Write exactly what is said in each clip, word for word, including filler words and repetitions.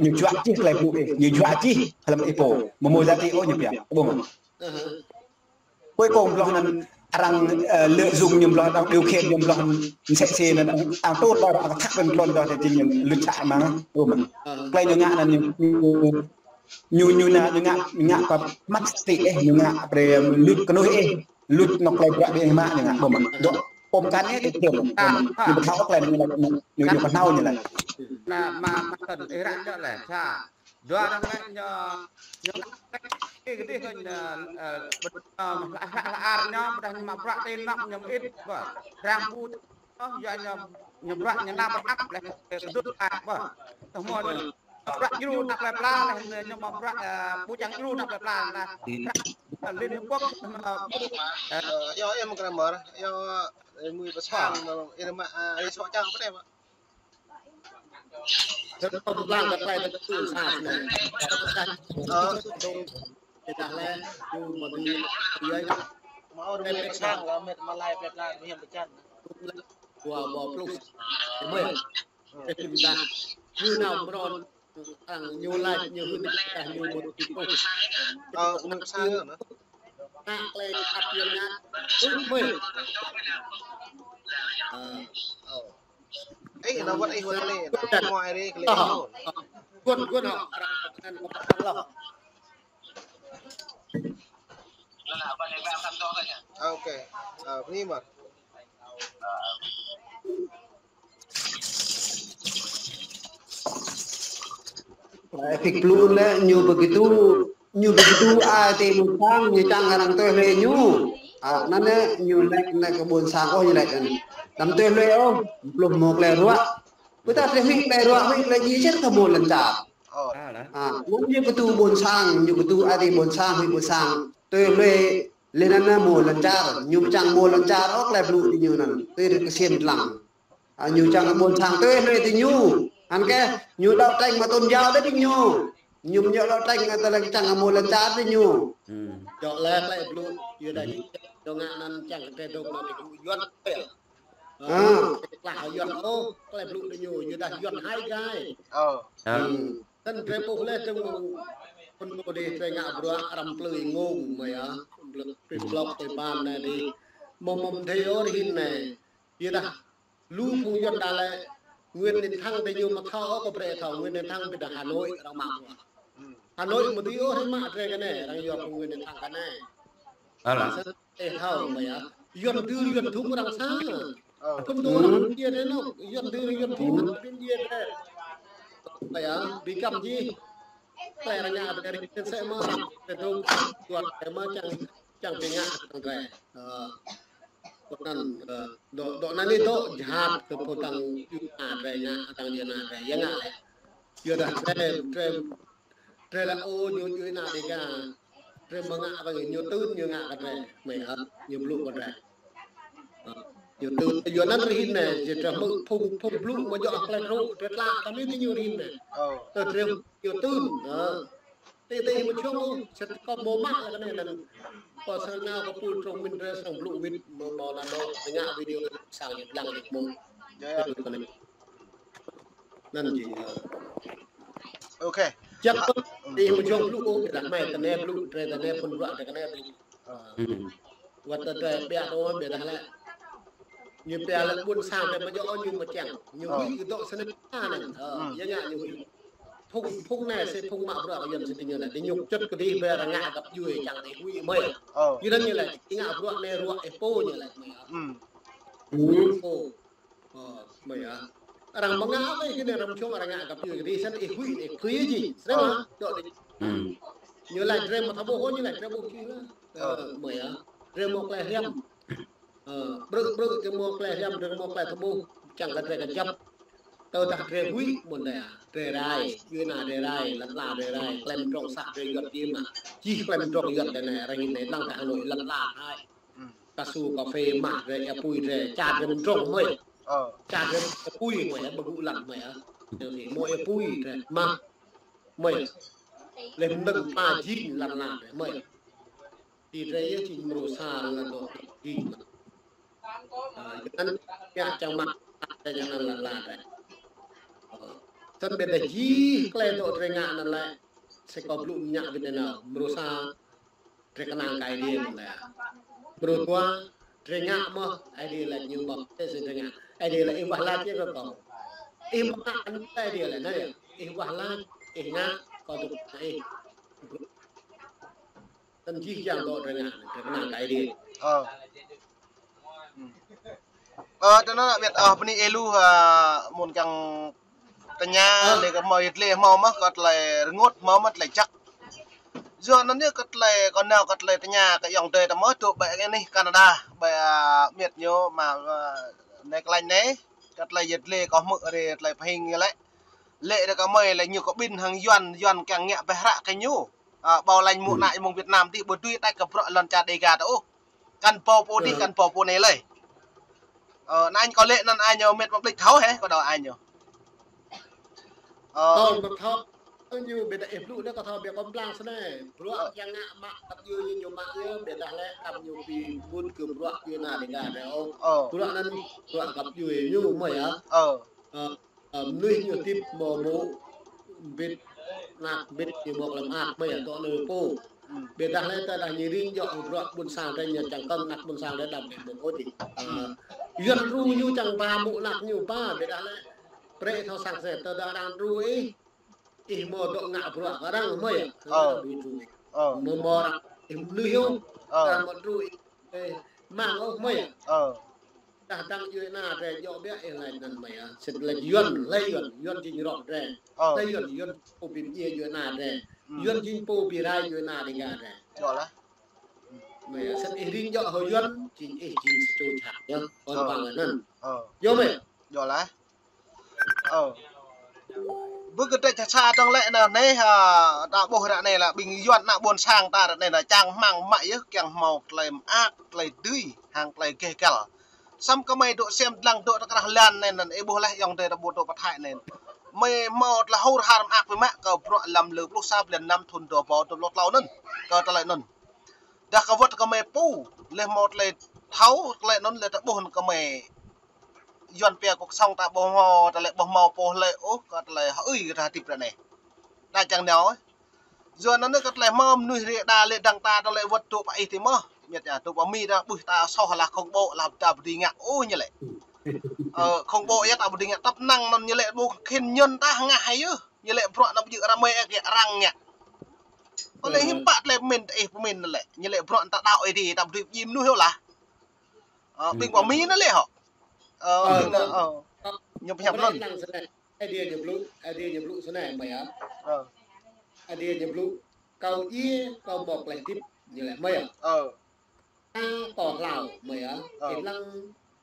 Ñu juă čih tơlơi blŭ ih, ñu juă čih hlăm ih pô. Mơ̆ mơ̆ yơh tui ôh ñu pia. Ƀu mơ̆n. Cuối cùng ƀlŏh anŭn arăng, ơ, lợi dụng ñu ƀlŏh, arăng điều khiển ñu ƀlŏh, msĕ si anŭn arăng, arăng tŭ ƀlŏh, arăng thăk ƀlŏh ƀlŏh tơdah jing ñu luč čă mơ̆n. Ƀu mơ̆n. Tơlơi ñu ngă anŭn ñu, ñu, ñu, ñu ngă, ñu ngă, ñu ngă pơ măt tĭ ih, ñu ngă brơi luč kơnuih ih, luč anŏ tơlơi bruă ƀing ih mă ñu ngă, ƀu mơ̆n. Dŏ pôm kăn ih tĭ ih, ƀu mơ̆n. Ñu pơthâo tơlơi ñu laĭ, ñu, ñu pơthâo ñu laĭ. Anai mă, mă tơ̆n ih răng dŏ laih, sa. Dua arăng laĭ ñu, ñu laĭ kơ dih kơ ñu, ơ, ơ, hlak, hlak, hlak ar ñu, ƀôdah ñu mă bruă tơnap ñu mơit, ƀă. Arăng ƀu, ơ, yua ñu, ñu bruă ñu nao pơrăp laih, kơ dut laih, ƀă. Tơhmư̆ ñu, bruă djru nao plơi pla laih, ñu mă bruă, ơ, ƀu čang djru nao plơi pla laih. Liên Hiệp Quốc, ơ, ơ, yua ih mă grammar, yua, ơ, mui pơsang, ơ, ih mă, ơ, ih sŏ čang pơ anai mă. Tơdah tơlang kơ tơlơi tơtŭ sa sơnai. Ơ. Tơdah lĕ, ñu mă dui, yua. Mă ôh, mă ôh, mă ôh, mă lai pet la, mă hiam pơčan. Dua ƀô̆ pluh. Mơi. Tơdah. Ñu nao mrôn, arăng ñu lai, ñu hưn, tơdah ñu mă dui. Ơ, mă ôh, mă ôh. Nă, tơlơi ăt yua nă. Ơ, mơi. Ơ. Ơ. Ih, nao wơ̆t ih wơ̆t lĕ, nao wơ̆t mơ̆ ih lĕ. Ơ, ơ. Guôn, guôn hŏ. Arăng, arăng, arăng lŏ. Ơ, ok. Ơ, bơni mơ̆n. Ơ, pik plŭ lĕ, ñu begitu, ñu begitu, ai tơ ƀôn sang, ñu čang arăng tui hlue ñu. Ơ, anŭn lĕ, ñu laĭ, laĭ kơ ƀôn sang, ôh, ñu laĭ anŭn. Đăm tui hlue ôh, pluh mơ̆ tơlơi ruă. Ƀôdah tơlơi huĭ, tơlơi ruă, huĭ, tơlơi djai, čer kơ mơ̆ lŏn čar. Ơ. Ơ, anŭn ñu kơtu ƀôn sang, ñu kơtu ai tơ ƀôn sang, huĭ ƀôn sang. Tui hlue, lĕ anŭn mơ̆ lŏn čar, ñu čang mơ̆ lŏn čar, ôh, tơlơi blŭ tơ ñu anŭn. Tui rơ̆k kơsien lăng. Ơ, ñu čang ƀôn sang tui hlue tơ ñu. Hăng kơ, ñu đấu tranh mă tôn giáo tơ ñu. Ñu mơ̆ ñu đấu tranh tơlơi čang mơ̆ lŏn čar tơ ñu. Djŏ lĕ tơlơi blŭ, yua dah ñu ngă anŭn čang kơ tơdŏ mă tơgŭ Yuan. Ơ. Klah Yuan ôh, tơlơi blŭ tơ ñu, yua dah Yuan hai gai. Ơ. Tơdah drơi ƀuh lĕ tơ̆ng mơ̆ng phun pô dih drơi ngă bruă răm plơi ngông mơi ah. Plơi blŏk tơi ban anai dih. Mơ̆ mơ̆ thâo ôh rơhin anai. Yua dah lu phung Yuan đa lĕ Nguyễn Đình Thắng tơ ñu mă thâo ôh kơ brơi thâo Nguyễn Đình Thắng ƀiă dah Hà Nội arăng mă bruă. Hà Nội mơ̆ tui ôh arăng mă drơi kơ anai, arăng yua phung Nguyễn Đình Thắng kơ anai. Alah. Ơ, thâo mơi ah. Yuan tơ Yuan thŭn arăng sa. Ơ. Kơm tơ arăng pin djai anŭn, Yuan tơ Yuan thŭn arăng pin djai anŭn. Mơi ah, ƀu kăm djai. Tơlơi arăng ngă tơ rĭm čô mơ̆, tơdŏ, Yuan tơ mơ̆ čang, čang ƀu ngă tơlơi. Ơ, dŏ anŭn, ơ, dŏ, dŏ anŭn lĕ dŏ jhat kơ pô tăng Yuan tơ ngă, tăng Yuan tơ ngă lĕ. Yua dah tơlơi, tơlơi Drơi laĭ ôh ñu, ñu ană Dega. Drơi mơ̆ ngă ƀơi ñu tưn ñu ngă kơ drơi. Mơi ah, ñu blŭ kơ drơi. Ơ, ñu tưn, yua anŭn rơhin anai, jing drơi mơ̆ phung, phung blŭ mơ̆ djŏ tơlơi truh, drơi tlă, tơmĭn tơ ñu rơhin anai. Ơ. Tơ drơi ñu tưn, ơ. Tơ, tơ mơ̆ čong ôh, sĭt kơ mơ̆ mă lĕ kơ anai anŭn. Pô srăng nao kơ pul truh mĭn drơi srăng blŭ wĭt, mơ̆, mơ̆ anŭn dŏ, ngă video sang ñu lăng wĭt mơ̆. Anŭn jing. Ok. Čăk ƀu, ih mơ̆ čong blŭ ôh, ƀiă dah mơi tơ anai blŭ, drơi tơ anai phun bruă drơi kơ anai blŭ. Wơ̆t tơ drơi ƀiă ôh, ƀiă dah lĕ. Ñu pia lĕ ƀôn sang drơi mơ̆ djŏ ñu mơ̆ čang. Ñu huĭ dŏ sơnĕ anŭn. Ơ, yua ngă ñu huĭ. Phung, phung anai sĭ phung mă bruă kơ Yuan sĭ tơ ñu anai. Tơ ñu čut kơ dih ƀơi arăng ngă găp djuai čang tơ huĭ mơi. Yua anŭn ñu laĭ, ngă bruă anai ruă ih pô ñu laĭ mơi. Pô. Ơ, mơi ah. Arăng mơ̆ ngă ƀơi kơ anai răm čong arăng ngă găp djuai kơ dih sĭ ih huĭ ih pui jing. Sĭ mơ̆, dŏ dih. Ñu laĭ drơi mơ̆ thâo ƀuh ôh, ñu laĭ drơi ƀuh jing lah. Ơ, mơi ah. Drơi mơ̆ tơlơi hiam. Ơ, brư̆, brư̆ drơi mơ̆ tơlơi hiam, drơi mơ̆ tơlơi thâo ƀuh. Čang kơ drơi kơjăp. Tơdah drơi huĭ mơ̆n dih ah. Drơi rai, yua anŭn drơi rai, lăn ala drơi rai, klem drŏng sah drơi Yuan jing mă. Jih klem drŏng Yuan tơ anai, arăng anai lăng kơ Hà Nội lăn ala rai. Kasu, kaphê, mah drơi, apui drơi, čar drơi mơ̆ng drŏng mơi. Ơ. Čar drơi apui mơi, ƀu gŭ lăng mơi. Drơi mơ̆ apui drơi, mah mơi. Lĕ mơ̆ng dơ̆ng pa jing lăn ala drơi mơi. Ti drơi yơh jing mrô sa lăn dŏ jing mah. Ơ, anŭn yơh čang mah, drơi anŭn lăn ala drơi. Ơ. Tơl ƀiă dah jih tơlơi dŏ drơi ngă anŭn lĕ, sĭt kâo blŭ mơñă ƀing anŭn, mrô sa drơi kơnang kơ Aê Diê mơ̆n lĕ. Mrô dua drơi ngă mơ̆ Aê Diê laĭ ñu mơ̆, tơl sĭt drơi ngă. Aê Diê laĭ ih wah laĭ kơ kâo. Ih mơ̆ ngă anŭn Aê Diê laĭ anŭn yơh. Ih wah laĭ, ih ngă, kâo dŏ kơ ih. Tơl jih jang dŏ drơi ngă, drơi kơnang kơ Aê Diê. Ơ. Ơ, tơl anŭn ƀiă, ơ, bơni ih lu, ơ, mơ̆n kiăng tơña, ơ, lĕ kơ hmâo yơh lĕ hmâo mơ̆, kơ tơlơi rơngot hmâo mơ̆, tơlơi jăk. Yua anŭn yơh kơ tơlơi, kâo nao kơ tơlơi tơña kơ ayŏng adơi ta mơ̆, dŏ ƀơi anih Canada, ƀơi, ơ, miet ñu mă, ơ, anai kơ laĭ anai, kơ tơlơi yơh lĕ kâo hmư̆ rai tơlơi pơhing ñu lĕ. Lĕ rai kơ mơi lĕ ñu kơ ƀing hăng Yuan, Yuan kiăng ngă ƀai hră kơ ñu. Ơ, ƀâo laĭ mơ̆ anai mơ̆ng Việt Nam tih ƀu dưi tač kơ bruă lŏn čar Đêga ta ôh. Kăn pô pô tih, kăn pô pô anai lơi. Ơ, anŭn kâo lĕ anŭn ai ñu mĕt mă ƀlĕč thâo hĕ, kâo đaŏ ai ñu. Ơ. Kâo mă thâo, ñu ƀiă dah ih blŭ anai kâo thâo ƀiă kâo pơblang sơnai. Bruă kiăng ngă mă kăp djuai ñu mă yơh, ƀiă dah lĕ kăp ñu pi mŭt kơ bruă kơ ană Đêga rai ôh. Ơ. Bruă anŭn, bruă kăp djuai ñu mơ̆ yơh. Ơ. Ơ. Ơ, mơnuih ñu tip mơ̆ mơ̆ ƀiă, ană ƀiă ñu mơ̆ lăm ak mơi dŏ anai pô. Ƀiă dah lĕ tơdah ñu ring djŏ bruă ƀôn sang rai ñu čang kơ̆ng ană ƀôn sang rai đăm ƀiă mơ̆ ôh tih. Ơ, Yuan djru ñu čang ba mơ̆ ană ñu ba, ƀiă dah lĕ prĕ thâo sang sĕ tơdah arăng djru ih, ih mơ̆ dŏ ngă bruă kơ arăng mơi. Ơ. Djru. Ơ. Mơ̆ mơ̆ arăng ih mơnuih yơh. Ơ. Arăng mơ̆ djru ih, ơ, mơ̆ng ôh mơi. Ơ. Dah dăng djuai ană rai djŏ ƀiă ih laĭ anŭn mơi ah. Sĭt laĭ Yuan, laĭ Yuan, Yuan jing rŏk rai. Ơ. Laĭ Yuan, Yuan pô ƀing djuai ană rai. Yuan jing pô ƀing rai djuai ană Đêga rai. Djŏ lah. Mơi ah, sĭt ih ring djŏ hơ̆ Yuan, jing ih jing sơčô čăt yơh. Ơ. Ƀing anŭn. Ơ. Djŏ mơi. Djŏ lah. Ơ. Bơ kơ tơlơi ča sa tong lĕ anŭn anai, ơ, ta ƀuh ră anai lah ƀing Yuan ană ƀôn sang ta ră anai lah čang hmang mă yơh kiăng hmâo tơlơi mơak, tơlơi dưi, hăng tơlơi gêh găl. Samơ̆ kơ mơi dŏ sem dlăng dŏ tơ krah lan anai anŭn, ih ƀuh lah ayŏng adơi ta ƀu dŏ pơthai anŭn. Mơi hmâo tơlơi hur har mơak biă mă kơ bruă lăm lơ pluh sa blan năm thun dua rơbâo dua pluh klâo anŭn. Kơ tơlơi anŭn. Dah kơ wơ̆t kơ mơi pô, lĕ hmâo tơlơi thâo, tơlơi anŭn lĕ ta ƀuh kơ mơi Yuan pia kơ song ta ƀu hmâo, tơlơi ƀu hmâo pô lĕ ôh, kơ tơlơi hơưi kơ ta tip ră anai. Ta čang nao, ơ. Yua anŭn kơ tơlơi hmâo mơnuih rai đa lĕ dăng ta tơlơi wơ̆t dŏ pơ ih tih mơ̆. Miet yơh, dŏ pơ Mi ta ƀuh ta soh lah khŏng ƀô̆ lah ta ƀu dưi ngă ôh ñu lĕ. Ơ, khŏng ƀô̆ yơh ta ƀu dưi ngă tăp năng anŭn ñu lĕ ƀu khĭn ñŭn ta ngă hă yơh. Ñu lĕ bruă anŭn ƀu djơ̆ ră mơi ơ kiăng arăng ngă. Kơ lĕ hiư̆m pă tơlơi pơmĭn ta ih pơmĭn anŭn lĕ. Ñu lĕ bruă ta đaŏ ih tih, ta ƀu dưi pơjing mơnuih ôh lah. Ơ, ƀing pơ Mi anŭn lĕ hŏ. Ơ, ƀing anŭn, ơ. Ñu pơhiăp anŭn. Aê Diê ñu blŭ, Aê Diê ñu blŭ sơnai mơi ah. Ơ. Aê Diê ñu blŭ, kâo djai, kâo mơ̆ tơlơi hơdip, ñu lĕ mơi ah. Ơ. Ta kâo hlâo mơi ah. Ơ. Ih lăng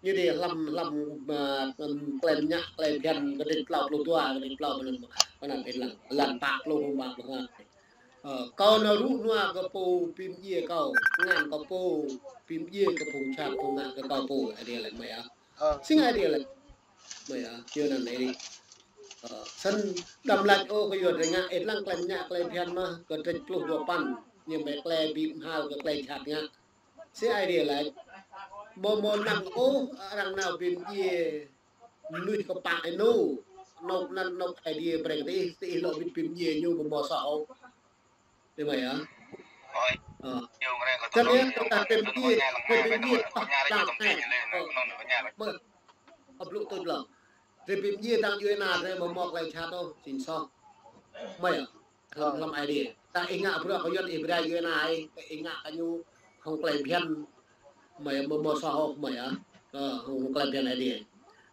ñu dih lăm, lăm, ơ, tơlơi mơñă, tơlơi phiăn, kơdrêč klâo pluh dua, kơdrêč klâo pluh năm, kơ anŭn ih lăng, lăm pă pluh, pă pluh ha. Ơ, kâo nao rŭ nua kơ pô pim djai kâo, ngăn kơ pô pim djai kơ phung čăt, phung ngă kơ kâo pô, Aê Diê laĭ mơi ah. Ơ. Sĭt Aê Diê laĭ mơi ah, yua anŭn Aê Diê. Ơ, sĭt đăm laĭ ôh kơ yua drơi ngă, ih lăng tơlơi mơñă tơlơi phiăn mơ̆, kơdrêč pluh dua păn, ñu ƀai tơlơi ƀing hal kơ tơlơi čăt ngă. Sĭt Aê Diê laĭ, mơ̆ mơ̆ năng ôh, arăng nao pim djai mơnuih kơ pă ih nu, anŏ anŭn anŏ Aê Diê brơi kơ ih, tơ ih lŏ ƀĭt pim djai ñu mơ̆ mơ̆ soh ôh. Tui mơi ah. Ơ. Kơ anai ta pim djai, pim djai, ơ, dăng anai. Ơ. Mơ̆, ơ, blŭ tui lăng. Drơi pim djai dăng djuai ană drơi mơ̆ mơ̆ tơlơi čăt ôh, jing soh. Mơi ah. Hlăm, hlăm Aê Diê. Ta ih ngă bruă kơ Yuan ih brơi djuai ană ih, ih ngă kơ ñu hăng tơlơi phiăn. Mơi ah, mơ̆ mơ̆ soh ôh mơi ah. Ơ, hăng tơlơi phiăn Aê Diê.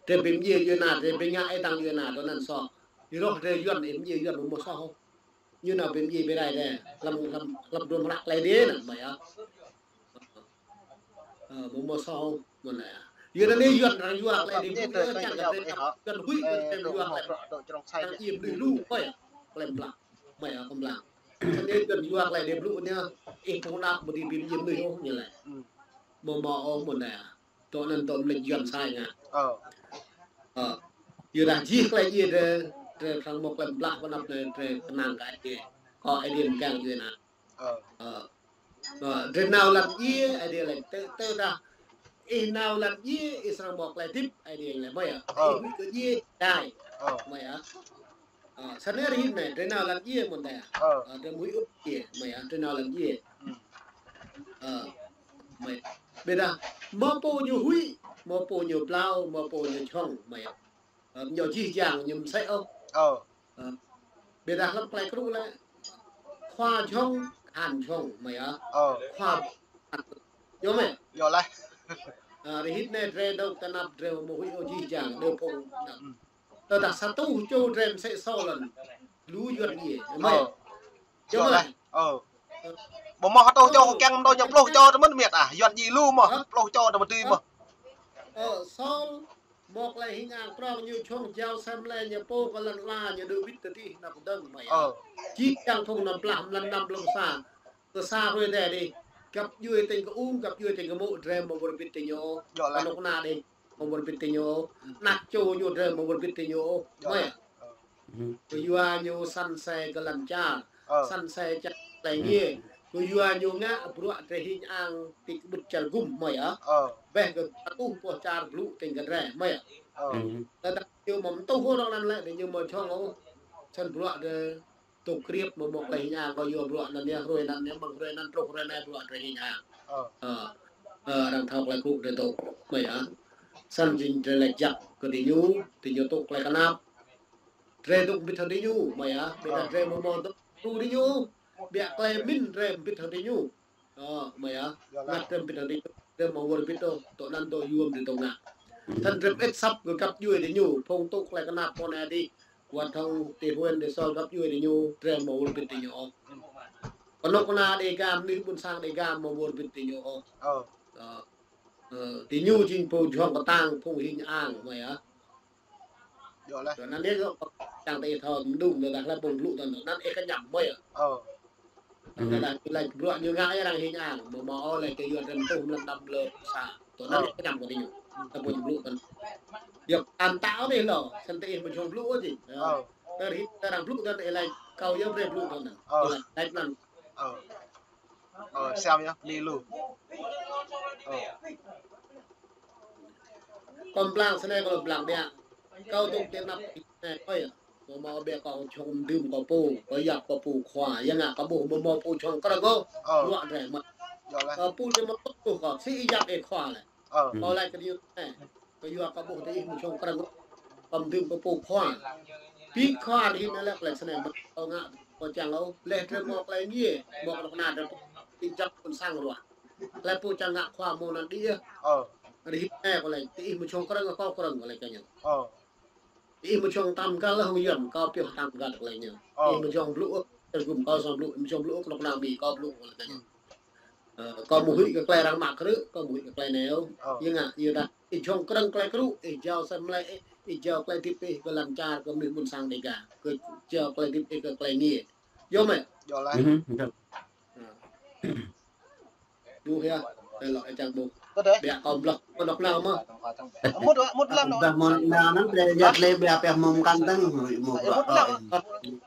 Drơi pim djai djuai ană, drơi pim ngă ih dăng djuai ană, tui anŭn soh. Ih rŏh drơi Yuan, ih pim djai Yuan mơ̆ mơ̆ soh ôh. Ñu nao pim djai ƀai rai drơi. Hlăm, hlăm, hlăm dôm hră tơlơi Aê Diê anŭn mơi ah. Ơ, mơ̆ mơ̆ soh ôh, mơ̆ anai ah. Yua anŭn Yuan arăng yua tơlơi Aê Diê blŭ, ơ, čang kơ drơi Yuan huĭ kơ drơi yua tơlơi. Arăng djai mơnuih lu, ơi ah. Klem blah. Mơi ah, klem blah. Anai Yuan yua tơlơi Aê Diê blŭ anai, ih phung đaŏ ƀu dưi pim djai mơnuih ôh, ñu laĭ. Mơ̆ mơ̆ ôh, mơ̆ anai ah. Dŏ anŭn dŏ mơlĕč Yuan sai ngă. Ơ. Ơ. Yua dah jih tơlơi djai drơi, drơi arăng mơ̆ klem blah pơ anăp anai drơi kơnang kơ Aê Diê. Kơ Aê Diê mơgang djuai ană. Ơ. Ơ. Ơ, drơi nao lăm djai, Aê Diê laĭ tơ, tơdah ih nao lăm djai, ih srăng mơ̆ tơlơi hơdip, Aê Diê laĭ mơi ah. Ơ. Ih huĭ kơ djai, dai. Ơ. Mơi ah. Ơ, sa anai rơhĭn anai, drơi nao lăng djiê mơ̆n tah. Ơ. Ơ, drơi mơ̆ huĭ ôh djiê, mơi ah, drơi nao lăng djiê. Ơ, mơi. Ƀiădah, mơ̆ pô ñu huĭ, mơ̆ pô ñu blao, mơ̆ pô ñu jhŏng, mơi ah. Ơ, ñu jih jang ñu mơsĕ ôh. Ơ. Ơ. Ƀiădah lăm tơlơi krŭ lĕ, khua jhŏng, khan jhŏng, mơi ah. Ơ. Khua, yơh mơi. Yơh lah. Ơ, rơhĭn anai drơi dŏ tơnap drơi mơ̆ huĭ ôh jih jang, đơ phung. Tơdah sa tuh čô drơi mơsĕ sô lŏn. Lu Yuan djiê, mơi. Ơ. Yơh mơi. Ơ. Ƀu mơ̆ sa tuh čô kiăng mơ̆ dŏ ñu pluh čô tơ mơ̆n miet ah, Yuan djiê lu mơ̆, pluh čô tơ mơ̆n tui mơ̆. Ơ, sô, mơ̆ tơlơi hing ang prong ñu jhŏng jao sem lĕ ñu pô kơ lăn ala ñu đơ bĭt tơ tih năp dơ̆ng mơi ah. Ơ. Jih jang phung năm plah mlan năm lŏm sa. Kơ sa hrơi tơ dih. Găp djuai tơ̆ng kơ ung, găp djuai tơ̆ng kơ mŭ, drơi mơ̆ wơr bĭt tơ ñu. Yơh lah. Kơnuk kơna dih. Mơ̆ wơr bĭt tơ ñu. Yơh. Ană čô ñu drơi mơ̆ wơr bĭt tơ ñu. Yơh. Mơi ah. Ơ. Kơ yua ñu săn sê kơ lăn čar. Ơ. Săn sê čar tơlơi ngiê. Kơ yua ñu ngă bruă drơi hing ang ti kơ ƀut čar gum mơi ah. Ơ. Bĕ kơ ƀu pô čar blŭ tơ̆ng kơ drơi mơi ah. Ơ. Tơdah ñu mơ̆ tuh ôh rŏng anŭn lĕ, drơi ñu mơ̆ jhŏng ôh. Săn bruă drơi tŭk kriăp mơ̆ mơ̆ tơlơi hing ang kơ yua bruă anŭn yơh, hrơi anŭn yơh, mơ̆ng hrơi anŭn truh hrơi anai bruă drơi hing ang. Ơ. Ơ. Ơ, arăng thâo tơlơi krŭ drơi tŭ. Mơi ah. Săn jing drơi lĕ jak kơ drơi ñu, drơi ñu tŭ tơlơi kơnap. Drơi tŭ bĭt hăng drơi ñu, mơi ah. Ƀiădah drơi mơ̆ mơ̆ tŭ drơi ñu. Biă tơlơi min drơi bĭt hăng drơi ñu. Ơ, mơi ah. Yơh lah. Ngă drơi bĭt hăng drơi ñu. Drơi mơ̆ wơr bĭt ôh, tŏ anŭn tŏ yua drơi tŏ ngă. Săn drơi ĕt săp kơ găp djuai drơi ñu, phung tŭ tơlơi kơnap pô anai dih. Wơ̆t hăng ti huyện ti sô găp djuai drơi ñu, drơi mơ̆ wơr bĭt drơi ñu ôh. Kơnuk kơna Đêga mơnuih ƀôn sang Đêga mơ̆ wơr bĭt drơi ñu ôh. Ơ. Ơ, ơ, drơi ñu jing pô jhŏng kơtang phung hing ang mơi ah. Yơh lah. Tui anŭn yơh, čang tơlơi thâo mơdung, tơdah lĕ phung blŭ tui anŭn, anŭn ih kơñăm mơi ah. Ơ. Tơdah lĕ bruă ñu ngă yơh arăng hing ang, mơ̆ mơ̆ ôh lĕ kơ yua drơi tuh mlan năm lŏm sa. Tui anŭn ih kơñăm kơ drơi ñu. Tơ pô ñu blŭ tui anŭn. Yơh, an tao dih lŏ, săn tơ ih mơ̆ jhŏng blŭ ôh dih. Ơ. Tơ rĭt tơ arăng blŭ tui anŭn, ih laĭ kâo yơh brơi blŭ tui anŭn. Ơ. Ih laĭ anŭn. Ơ. Ơ, siam yơh, li lu. Ơ. Kâo blang sơnai, kâo blang biă. Kâo tŭ tơnap anai, ơi. Kâo mơ̆ biă kâo jhŏng đưm kâo pô, kâo yap kâo pô khua, yua ngă kâo ƀuh mơ̆ mơ̆ pô jhŏng krơ̆ng kâo. Ơ. Bruă drơi mơ̆. Yơh lah. Ơ, pô drơi mơ̆ tŭ kâo, si yap ih khua lĕ. Ơ. Kâo laĭ kơ ñu anai. Kơ yua kâo ƀuh tơ ih mơ̆ jhŏng krơ̆ng. Kâo mơ̆ đưm kâo pô khua. Pi khua rĭm anai lĕ tơlơi sơnai mơ̆ kâo ngă kâo čang ôh. Lĕ drơi mơ̆ tơlơi ngiê, mơ̆ kơnuk kơna drơi ti jăp ƀôn sang ruah. Lĕ pô čang ngă khua mơ̆ng anŭn dih yơh. Ơ. Rĭm anai kâo laĭ, tơ ih mơ̆ jhŏng krơ̆ng, kâo krơ̆ng kâo laĭ kơ ñu. Ơ. Tơ ih mơ̆ jhŏng tam găl hăng Yuan, kâo pioh tam găl kâo laĭ kơ ñu. Ơ. Ih mơ̆ jhŏng blŭ, tơgŭm kâo jhŏng blŭ, ih mơ̆ jhŏng blŭ, kơnuk kơna Mi, kâo blŭ kâo laĭ kơ ñu. Ơ, kâo mơ̆ huĭ kơ tơlơi arăng mă krư̆, kâo mơ̆ huĭ kơ tơlơi anai ôh. Ơ. Yua ngă, yua dah, ih jhŏng krơ̆ng tơlơi krŭ, ih jao sem lĕ, ih, ih jao tơlơi hơdip ih kơ lăn čar, kơ mơnuih ƀôn sang Đêga, kơ jao tơlơi hơdip ih kơ tơlơi ngiê. Yơh mơi. Yơh lah. Ơ. Ƀuh yơh, tơlơi lŏ čang ƀuh. Tơ dih. Biă kâo blŏk, kâo dŏ nao mơ̆. Mŭt, mŭt lăm nao. Dah mŭt nao anŭn, drơi yăl lĕ biă pioh mơ̆ng kăn tơ̆ng, mŭt mŭt lăm.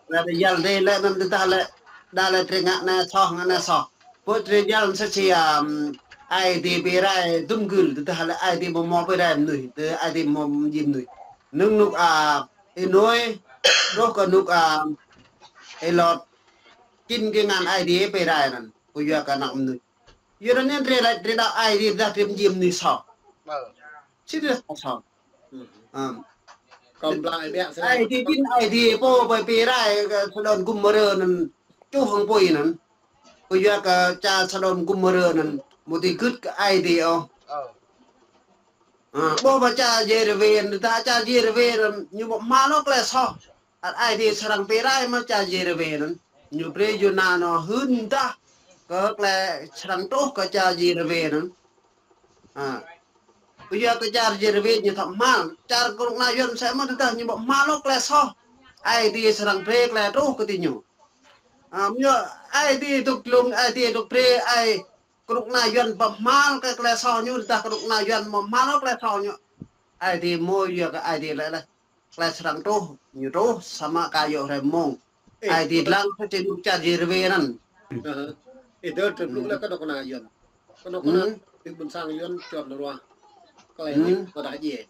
Drơi yăl lĕ lĕ anŭn tơdah lĕ, dah lĕ drơi ngă anai soh, ngă anai soh. Pô drơi yăl sa či, ăm, Aê Diê pơrai dŭm gưl, tơdah lĕ Aê Diê mơ̆ mơ̆ pơrai mơnuih, tơ Aê Diê mơ̆ mơ̆ jing mơnuih. Nŭng nŭk, a, ih nuih, truh kơ nŭk, a, ih lŏt. Kin kơ ngăn Aê Diê pơrai anŭn, kơ yua kơ ană mơnuih. Yua anŭn drơi laĭ, drơi đaŏ Aê Diê dah drơi jing mơnuih soh. Ơ. Či drơi soh. Ơ. Kâo blang ai biă sơnai. Aê Diê kin Aê Diê pô pơrai kơ Sôđôm Gômôrrah anŭn čuh hăng apui anŭn. Kơ yua kơ čar Sôđôm Gômôrrah anŭn mơ̆ tơgŭt kơ Aê Diê ôh. Ơ. Ơ, ƀuh mơ̆ čar Yêrêwê anŭn, tơdah čar Yêrêwê anŭn ñu mơ̆ hmâo lŏ tơlơi soh. Ăt Aê Diê srăng pơrai mơ̆ čar Yêrêwê anŭn. Ñu brơi Yôna anŭn hưn dah kơ tơlơi srăng truh kơ čar Yêrêwê anŭn. Ơ. Kơ yua kơ čar Yêrêwê ñu thâo hmâo. Čar kơnuk kơna Yuan mơsĕ mơ̆ tơdah ñu mơ̆ hmâo lŏ tơlơi soh. Aê Diê srăng brơi tơlơi truh kơ tơ ñu. Ơ, ñu Aê Diê dŏ glông, Aê Diê dŏ brơi, ai kơnuk kơna Yuan ƀu hmâo kơ tơlơi soh ñu, tơdah kơnuk kơna Yuan mơ̆ hmâo lŏ tơlơi soh ñu. Aê Diê mơ̆ yua kơ Aê Diê lĕ lĕ. Tơlơi srăng truh, ñu truh, samơ̆ kơ yua hrơi mông. Ơ. Aê Diê lăng sa či nŭk čar Yêrêwê anŭn. Ơ. Ih dŏ tơlơi blŭ lĕ kơnuk kơna Yuan. Kơnuk kơna, ih ƀôn sang Yuan čuăn ruah. Tơlơi hơdip kơ dah djiê.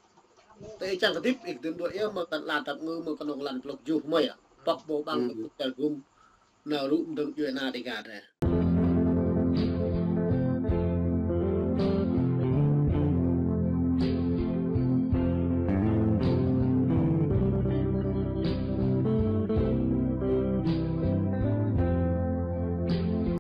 Tơ ih čang hơdip, ih dŭn dua ia mơ̆ kăn lăn tăp ngư mơ̆ kơnuk lăn plŏk juh mơi ah. pŏk ƀô̆ ƀăng, hmm, pŏk kơl gum, nao rŭ mơdơ̆ng djuai ania Dega drơi.